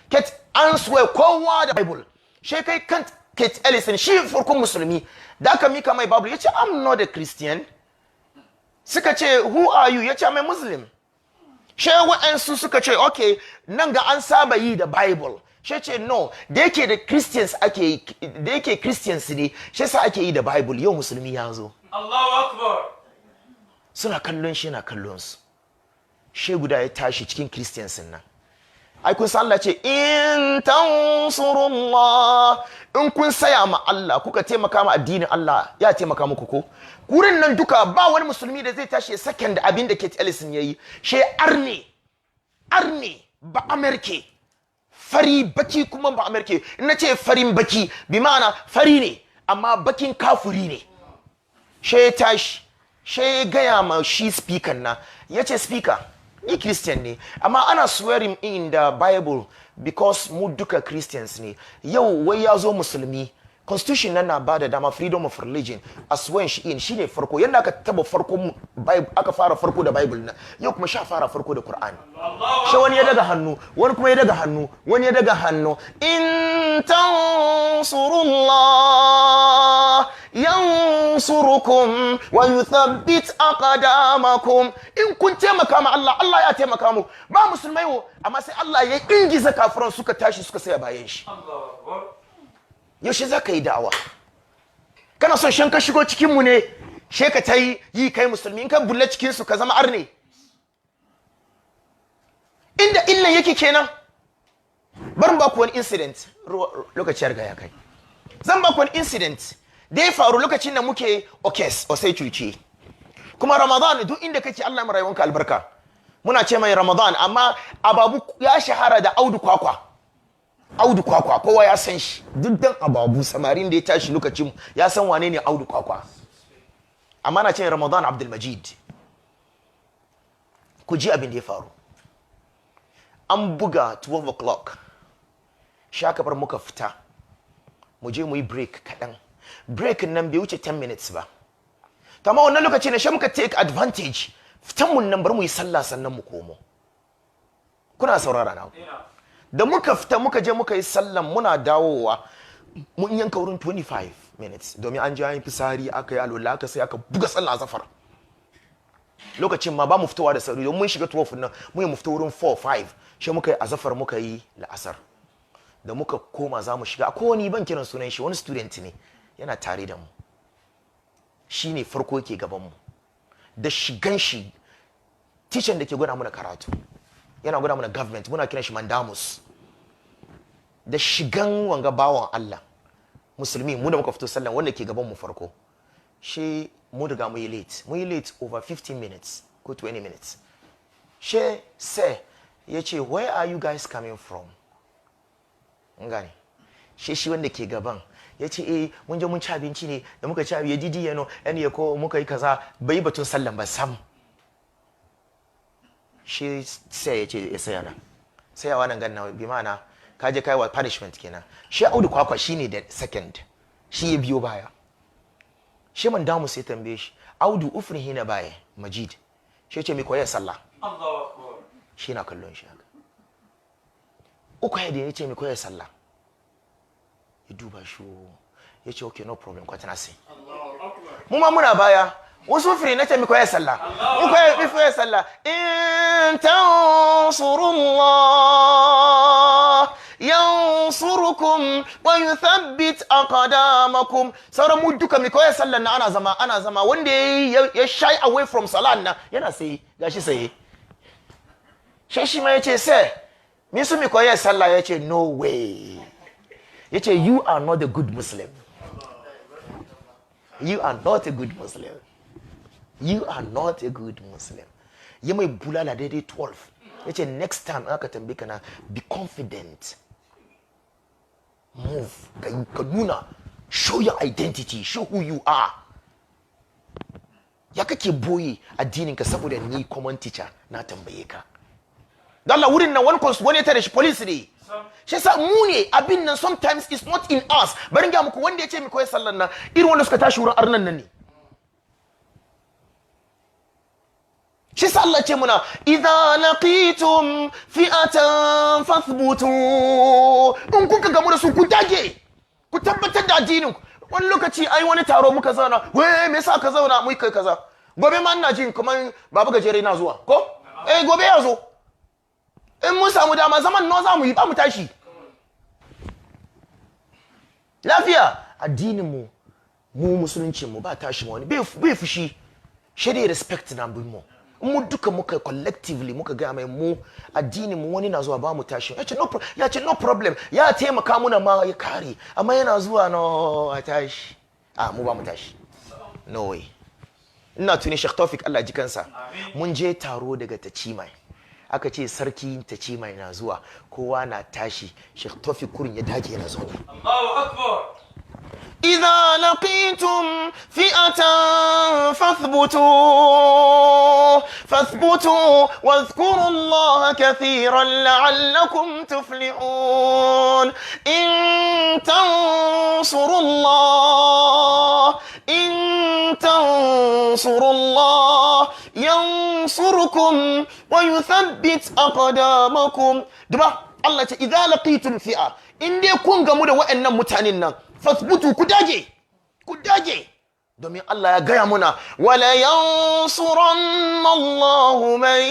Keith an swear kowa da Bible. She kai kan Keith Ellison, shi farkon musulmi da aka mika mai Bible, ya ce, "I'm not a Christian." Suka ce, "Who are you?" Ya ce, "I'm a Muslim." She wa'ansu suka ce, "Okay, nan ga an saba yi da Bible." She ce, "No, da yake da Christians ake yi, da yake Christians ne shi yasa ake yi da Bible. Yau musulmi ya zo." Allahu Akbar. Suna kallon shi, na kallon su. She guda ya tashi cikin Christians nan. Ai kun san Allah ce, "In tansurullah," in kun saya ma Allah, kuka taimaka ma addinin Allah, ya taimaka muku. Ko wurin nan duka ba wani musulmi da zai tashi ya second abin da Keith Ellison yayi. She arne, arne ba Amerike, fari baki kuma ba Amerike. In na ce farin baki, bi ma'ana fari ne amma bakin kafuri ne. She ya tashi, she ya gaya ma shi speaker na, ya ce, "Speaker, ni Christian ne, amma ana swearing in the Bible because mu duka Christians ne. Yau wai ya zo musulmi. Constitution nan na ba da dama, freedom of religion, a swear shi in. Shine farko yadda aka taba farko Bible, aka fara farko da Bible na, yau kuma sha fara farko da Qur'ani." Shi wani ya daga hannu, wani kuma ya daga hannu, wani ya daga hannu. "In tansurullah yansurukum wa yuthabbit aqdamakum." In kun taimaka ma Allah, Allah ya taimaka mu. Ba musulmai wo, amma sai Allah ya ingiza kafiran suka tashi suka saya bayan shi. Allahu Akbar. Yaushe za ka yi da'awa? Kana son shan ka shigo cikinmu ne, she ka ta yi yi kai musulmi, in ka bulle cikinsu ka zama arne. Inda illan yake kenan. Barin ba ku wani incident. Lokaci ya riga ya kai. Zan ba ku wani incident da ya faru lokacin da muke okes osai cuce kuma Ramadan. Duk inda kake, Allah ya rayuwanka albarka. Muna ce mai Ramadan, amma Ababu ya shahara da Audu Kwakwa. Audu Kwakwa kowa ya san shi. Duk dan Ababu, samarin da ya tashi lokacin, ya san wane ne Audu Kwakwa, amma na ce Ramadan Abdulmajid. Ku ji abin da ya faru. An buga 12 o'clock, sha bar muka fita mu je mu yi break kaɗan. Break nan bai wuce 10 minutes ba. To, amma wannan lokaci ne shi muka take advantage fitan mun nan, bar mu yi sallah sannan mu komo. Kuna saurara na? Ina. Da muka fita muka je muka yi sallan, muna dawowa mun yanka wurin 25 minutes, domin an je an yi fisari, aka yi alwala, aka sai aka buga sallah azafar. Lokacin ma ba mu fitowa da sauri, don mun shiga 12 nan, mun yi mu fito wurin 4 5. Shi muka yi azafar, muka yi la'asar. Da muka koma za mu shiga, akwai wani, ban kiran sunan shi, wani student ne yana tare da mu. Shi ne farko yake gaban mu. Da shigan shi, teacher da ke gwada mana karatu, yana gwada mana government, muna kiran shi Mandamus. Da shigan wanga bawan Allah musulmi, mu da muka fito sallan, wanda ke gaban mu farko, shi mu riga mu yi late, mu yi late over 15 minutes ko 20 minutes. She sai ya ce, "Where are you guys coming from?" Gane shi, shi wanda ke gaban ya ce, "Eh, mun je mun ci abinci ne. Da muka ci abinci, ya jiji yano yan ya ko muka yi kaza." Bai batun sallan ba sam. Shi sai ya ce ya saya nan, sayawa nan ganna, bi ma'ana ka je kai wa punishment kenan. Shi Audu Kwakwa shine da second, shi ya biyo baya. Shi man damu sai tambaye shi, "Audu, ufrin hina baya Majid?" Shi ce, "Mi koyar sallah." Allahu Akbar. Shi na kallon shi haka uku ya da ya ce, "Mi koyar sallah?" Ya duba shi, ya ce, "Okay, no problem, kwatana." Sai Allahu Akbar. mu ma muna baya, wasu firi na ce, "Mi koyar sallah? Mi koyar sallah?" "In tansurullah yansurukum wa yuthabbit aqdamakum." Sauran mu duka, "Mi koyar sallah?" Na ana zama, ana zama, wanda ya shy away from salah na yana sai gashi sai shi ma yace, "Sai mi su mi koyar sallah?" Yace, "No way." Yace, "You are not a good Muslim. You are not a good Muslim. You are not a good Muslim." Ya mai bulala daidai 12. Ya ce, "Next time aka tambaye ka na, be confident. Move. Ka nuna, show your identity, show who you are. Ya kake boye addininka saboda ni common teacher na tambaye ka?" Don Allah, wurin nan wani wani ya tare shi, police ne. Shi yasa mu ne abin nan, sometimes it's not in us. Bari in ga muku, wanda ya ce mi koyi sallan nan, irin wanda suka tashi wurin arnan nan ne. Shi sa Allah ce muna, idza laqitum fi'atan fathbutu. In kuka gamu da su, ku dage, ku tabbatar da addinin ku. Wani lokaci ai wani taro muka zauna, wai me yasa ka zauna mu kai kaza? Gobe ma ina jin kaman Babu Gajere na zuwa ko? Eh, gobe ya zo. In mun samu dama, zaman no za mu yi, ba mu tashi lafiya. Addinin mu, mu musuluncin mu ba tashi ma wani bai fushi, shi dai respect na bin mu. In mu duka muka collectively muka gaya mai mu addinin mu, wani na zuwa ba mu tashi, ya ce no ya ce no problem, ya taimaka muna ma ya kare. Amma yana zuwa, no, a tashi, a mu ba mu tashi, no way. Ina tuni Sheikh Tawfik, Allah ji kansa, mun je taro daga Tacimai, aka ce sarki Tacimai na zuwa, kowa na tashi, Sheikh Tawfik kurin ya dage yana zaune. Allahu Akbar. إذا لقيتم فئة فاثبتوا، فاثبتوا واذكروا الله كثيرا لعلكم تفلحون. إن تنصروا الله، إن تنصروا الله ينصركم ويثبت أقدامكم. دبا Allah ce idza laqitum fi'a, in dai kun gamu da waɗannan mutanen nan, fathbutu, ku dage, ku dage, domin Allah ya gaya muna, wala yansuranna Allahu man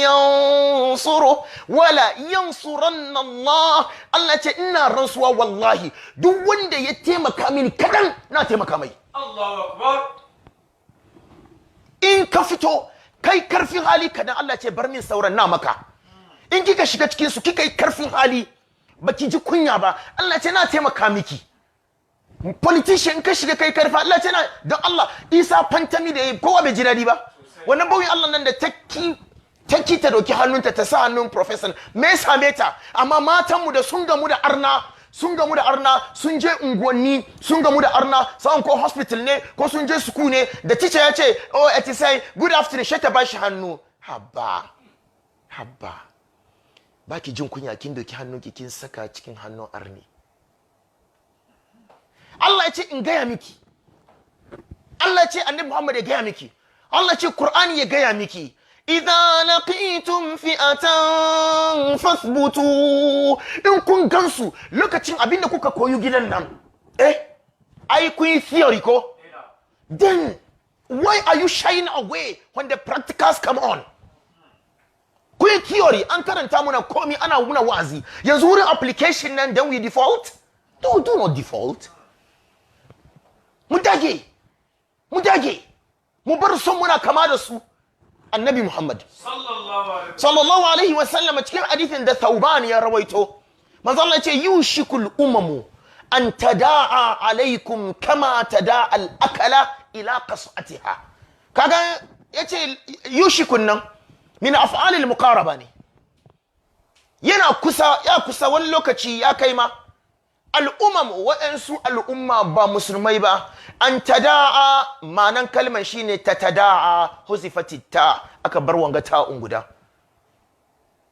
yansuru, wala yansuranna Allah. Allah ce ina rantsuwa, wallahi duk wanda ya taimaka mini kadan, na taimaka mai. Allahu Akbar. In ka fito kai karfin hali kadan, Allah ce bar min sauran na maka. In kika shiga cikin su, kika yi karfin hali, baki ji kunya ba, Allah ce na taimaka miki. Politician, in ka shiga kai karfi, Allah ce na. Don Allah, Isa Pantami da yayi, kowa bai ji daɗi ba. Wannan bauyin Allah nan da ta ki ta dauki hannunta ta sa hannun professor, me ya same ta? Amma matanmu da sun gamu da arna, sun gamu da arna, sun je unguwanni, sun gamu da arna, sa'an ko hospital ne ko sun je school ne, da teacher ya ce, "Oh, eti sai good afternoon," shi ta bashi hannu. Habba, habba, baki jin kunya kin doki hannunki kin saka cikin hannun arni? Allah ya ce in gaya miki, Allah ya ce Annabi Muhammad ya gaya miki, Allah ya ce Qur'ani ya gaya miki, idza laqitum fi'atan fathbutu. In kun gansu lokacin, abinda kuka koyi gidan nan, eh, ai kun yi theory ko? Then why are you shying away when the practicals come on? Kun yi theory, an karanta muna komi, ana muna wa'azi, yanzu wurin application nan, then we default? No, do not default. Mu dage, mu dage, mu bar son muna kama da su. Annabi Muhammad Sallallahu alaihi. sallallahu alaihi wasallam, cikin hadithin da Thauban ya rawaito, manzo Allah ya ce, yushikul umamu an tada'a alaikum kama tada'a al-akala ila qas'atiha. Kaga yace yushikun nan min af'alil muqaraba ne, yana kusa, ya kusa, wani lokaci ya kai ma al'umam, waɗansu al'umma ba musulmai ba, an tada'a, ma'anan kalman shine ta tada'a, huzifati ta, aka bar wanga ta'un guda.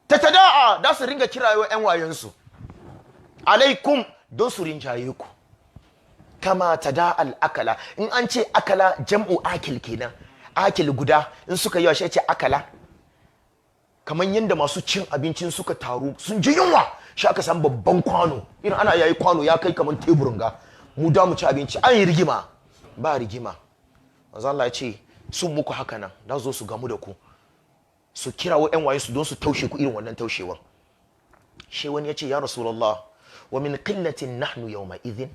Ta tada'a, da su ringa kirayo ƴan wayensu, alaikum, don su rinjaye ku, kama tada al'akala. In an ce akala, jam'u akil kenan, akil guda, in suka yi shi ce akala. Kamar yadda masu cin abincin suka taru, sun ji yunwa, shi aka samu babban kwano, irin ana yayi kwano ya kai kamar teburin ga mu da mu ci abinci, an yi rigima ba rigima. Manzo Allah ya ce sun muku haka nan, da zo su gamu da ku, su kirawo ƴan waye su don su taushe ku irin wannan taushewan. Shi wani ya ce, ya Rasulullah, wa min qillatin nahnu yawma idhin?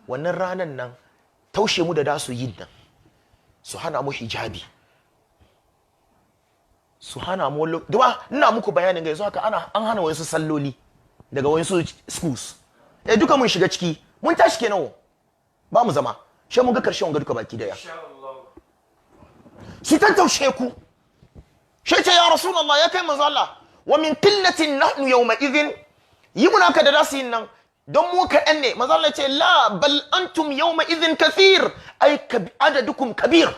Wannan ranan nan, taushe mu da da su yin nan, su hana mu hijabi, su hana mu wani. Duba, ina muku bayanin ga yanzu haka ana an hana wasu salloli daga wasu schools. Eh, duka mun shiga ciki, mun tashi kenan, ba mu zama shi mun ga karshen wanga duka baki daya. Insha Allah. Su tattaushe ku. Shi ce, ya Rasulullah, ya kai manzo Allah, wa min qillatin nahnu yawma idhin? Yi muna ka da zasu yin nan don mu kaɗan ne. Manzo Allah ce, la, bal antum yawma idhin kathir, ay adadukum kabir.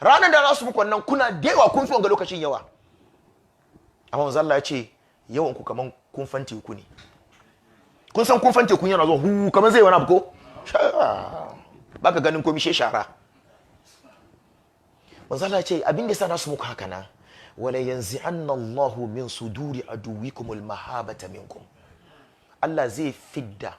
Ranar da za su muku wannan, kuna da yawa, kun fi wanga lokacin yawa. Amma manzo Allah ya ce yawan ku kaman kumfan teku ne. Kun san kumfan teku yana zuwa hu kaman zai wani abu ko baka ganin komai she shara. Manzo Allah ya ce abin da yasa na su muku haka nan. Wala yanzi'anna Allahu min suduri aduwikum almahabata minkum. Allah zai fidda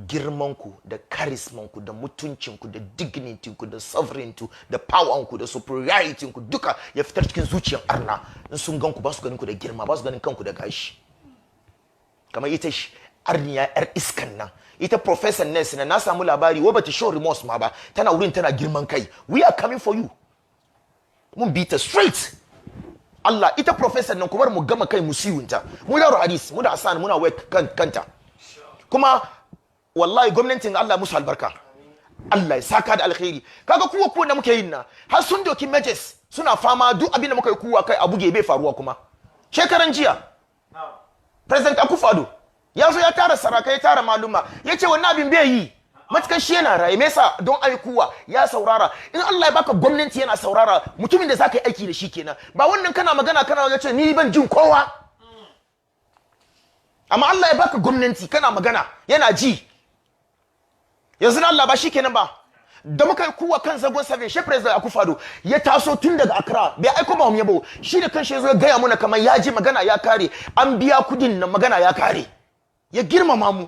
girmanku da charismanku da mutuncinku da dignitinku da sovereignty da powerku da superiorityku duka, ya fitar cikin zuciyar arna. In sun ganku, ba su ganin ku da girma, ba su ganin kanku da gashi. Kamar ita shi arniya yar iskan nan, ita professor nurse na, na samu labari wa bata show remorse ma ba, tana wurin tana girman kai. We are coming for you. Mun bi ta straight. Allah, ita professor nan kuma mu gama kai musiwunta. Mu da hadis, mu da Hassan, muna work kan kanta. Kuma wallahi gwamnatin, Allah musu albarka, Allah ya saka da alkhairi. Kaga kuwa kuwa da muke yin na har sun doki measures, suna fama duk abin da muka yi kuwa kai a buge bai faruwa. Kuma shekaran jiya President Akufo-Addo ya zo ya tara sarakai, ya tara maluma, ya ce wannan abin bai yi matukan shi yana raye. Me yasa? Don ai kuwa ya saurara. In Allah ya baka gwamnati yana saurara, mutumin da zaka yi aiki da shi kenan. Ba wannan kana magana kana ya ce ni ban jin kowa. Amma Allah ya baka gwamnati kana magana yana ji. Yanzu na Allah ba shi kenan ba. Da muka yi kuwa kan Zango 7, shi President Akufo-Addo ya taso tun daga Accra, bai aiko ba mu yabo, shi da kanshi ya zo ya gaya muna kamar ya ji magana ya kare, an biya kudin na, magana ya kare, ya girmama mu.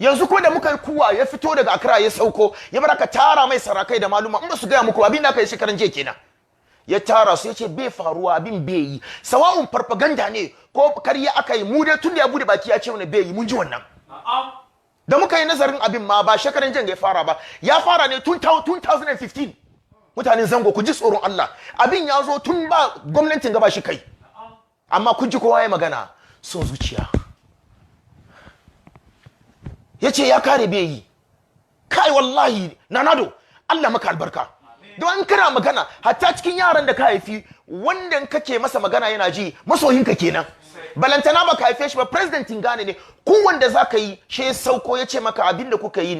Yanzu ko da muka yi kuwa, ya fito daga Accra ya sauko, ya bar aka tara mai sarakai da maluma. In ba su gaya muku abin da aka yi shekaran jiya kenan, ya tara su ya ce bai faruwa, abin bai yi. Sawa'un farfaganda ne ko karya aka yi, mu dai tun da ya bude baki ya ce wani bai yi, mun ji wannan. Da muka yi nazarin abin ma, ba shekaran jiya ya fara ba, ya fara ne tun 2015. Mutanen zango, ku ji tsoron Allah. Abin ya zo tun ba gwamnatin gaba shi kai, amma kun ji kowa ya magana son zuciya, ya ce ya kare, bai yi. Kai, wallahi Nanado, Allah maka albarka. Don in kana magana, hatta cikin yaran da ka haifi, wanda in kake masa magana yana ji, masoyinka kenan. Balantana ba ka haife shi ba, presidentin Ghana ne. Ko wanda za ka yi shi ya sauko ya ce maka abin da kuka yi.